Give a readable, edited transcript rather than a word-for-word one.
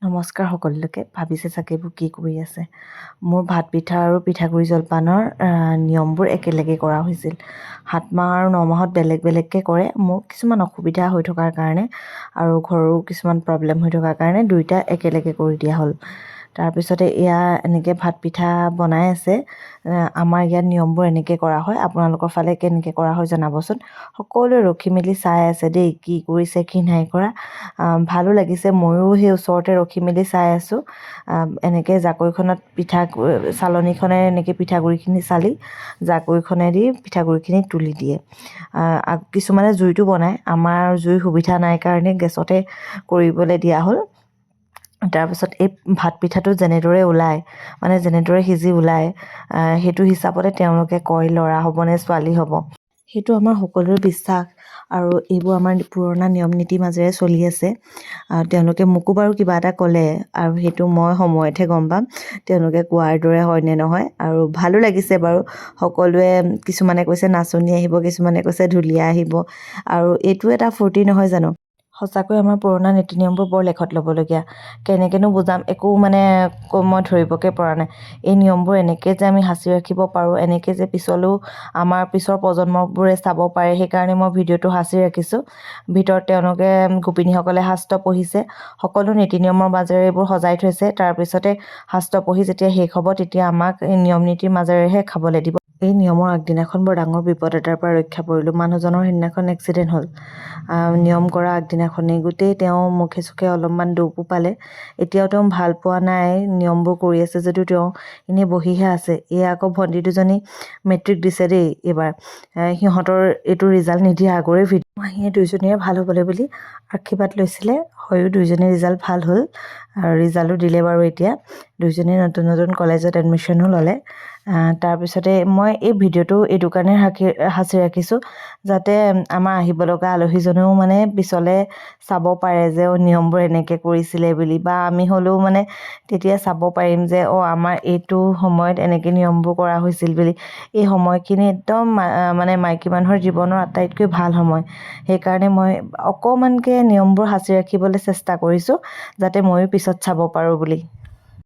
নমস্কাৰ সকলোকে। ভাবিছে চাগে এইবোৰ কি কৰি আছে। মোৰ ভাত পিঠা আৰু পিঠাগুড়ি জলপানৰ নিয়মবোৰ একেলগে কৰা হৈছিল। 7 মাহ আৰু 9 মাহত বেলেগ বেলেগকৈ কৰে। মোৰ কিছুমান অসুবিধা হৈ থকাৰ কাৰণে আৰু ঘৰৰো কিছুমান প্ৰব্লেম হৈ থকাৰ কাৰণে দুয়োটা একেলগে কৰি দিয়া হ'ল। তাৰপিছতে এয়া এনেকৈ ভাত পিঠা বনাই আছে। আমাৰ ইয়াত নিয়মবোৰ এনেকৈ কৰা হয়। আপোনালোকৰ ফালে কেনেকৈ কৰা হয় জনাবচোন। সকলোৱে ৰখি মেলি চাই আছে দেই, কি কৰিছে কি নাই কৰা। ভালো লাগিছে। ময়ো সেই ওচৰতে ৰখি মেলি চাই আছোঁ। এনেকৈ জাকৈখনত পিঠা, চালনীখনেৰে এনেকৈ পিঠাগুড়িখিনি চালি জাকৈখনেদি পিঠাগুড়িখিনি তুলি দিয়ে। কিছুমানে জুইতো বনায়। আমাৰ জুইৰ সুবিধা নাই কাৰণে গেছতে কৰিবলৈ দিয়া হ'ল। তাৰপিছত এই ভাত পিঠাটো যেনেদৰে ওলায়, মানে যেনেদৰে সিজি ওলায়, সেইটো হিচাপতে তেওঁলোকে কয় ল'ৰা হ'ব নে ছোৱালী হ'ব। সেইটো আমাৰ সকলোৰে বিশ্বাস আৰু এইবোৰ আমাৰ পুৰণা নিয়ম নীতিৰ মাজেৰে চলি আছে। তেওঁলোকে মোকো বাৰু কিবা এটা ক'লে আৰু সেইটো মই সময়তহে গম পাম তেওঁলোকে কোৱাৰ দৰে হয়নে নহয়। আৰু ভালো লাগিছে বাৰু। সকলোৱে কিছুমানে কৈছে নাচনী আহিব, কিছুমানে কৈছে ঢুলীয়া আহিব আৰু এইটো এটা ফূৰ্তি নহয় জানো? সঁচাকৈ আমাৰ পুৰণা নীতি নিয়মবোৰ বৰ লেখত ল'বলগীয়া। কেনেকৈনো বুজাম একো মানে মই ধৰিবকে পৰা নাই। এই নিয়মবোৰ এনেকৈ যে আমি সাঁচি ৰাখিব পাৰোঁ, এনেকৈ যে পিছলৈও আমাৰ পিছৰ প্ৰজন্মবোৰে চাব পাৰে, সেইকাৰণে মই ভিডিঅ'টো সাঁচি ৰাখিছোঁ। ভিতৰত তেওঁলোকে গোপিনীসকলে শাস্ত্ৰ পঢ়িছে। সকলো নীতি নিয়মৰ মাজেৰে এইবোৰ সজাই থৈছে। তাৰপিছতে শাস্ত্ৰ পঢ়ি যেতিয়া শেষ হ'ব, তেতিয়া আমাক এই নিয়ম নীতিৰ মাজেৰেহে খাবলৈ দিব। এই নিয়মৰ আগদিনাখন বৰ ডাঙৰ বিপদ এটাৰ পৰা ৰক্ষা পৰিলোঁ। মানুহজনৰ সেইদিনাখন এক্সিডেণ্ট হ'ল নিয়ম কৰা আগদিনাখনেই। গোটেই তেওঁ মুখে চুখে অলপমান দুখো পালে। এতিয়াও তেওঁ ভাল পোৱা নাই। নিয়মবোৰ কৰি আছে যদিও তেওঁ এনেই বহিহে আছে। এয়া আকৌ ভণ্টি দুজনী মেট্ৰিক দিছে দেই এইবাৰ। সিহঁতৰ এইটো ৰিজাল্ট নিদিয়া আগৰে ভিডিঅ'। মাহীয়ে দুইজনীৰে ভাল হ'বলৈ বুলি আশীৰ্বাদ লৈছিলে। হয়ো, দুইজনীৰ ৰিজাল্ট ভাল হ'ল আৰু ৰিজাল্টো দিলে বাৰু। এতিয়া দুইজনী নতুন নতুন কলেজত এডমিশ্যনো ল'লে। তাৰপিছতে মই এই ভিডিঅ'টো এইটো কাৰণে সাঁচি ৰাখিছোঁ যাতে আমাৰ আহিব লগা আলহীজনেও মানে পিছলৈ চাব পাৰে যে অ' নিয়মবোৰ এনেকৈ কৰিছিলে বুলি, বা আমি হ'লেও মানে তেতিয়া চাব পাৰিম যে অ' আমাৰ এইটো সময়ত এনেকৈ নিয়মবোৰ কৰা হৈছিল বুলি। এই সময়খিনি একদম মানে মাইকী মানুহৰ জীৱনৰ আটাইতকৈ ভাল সময়। সেইকাৰণে মই অকণমানকৈ নিয়মবোৰ সাঁচি ৰাখিবলৈ চেষ্টা কৰিছোঁ যাতে ময়ো পিছত চাব পাৰোঁ বুলি।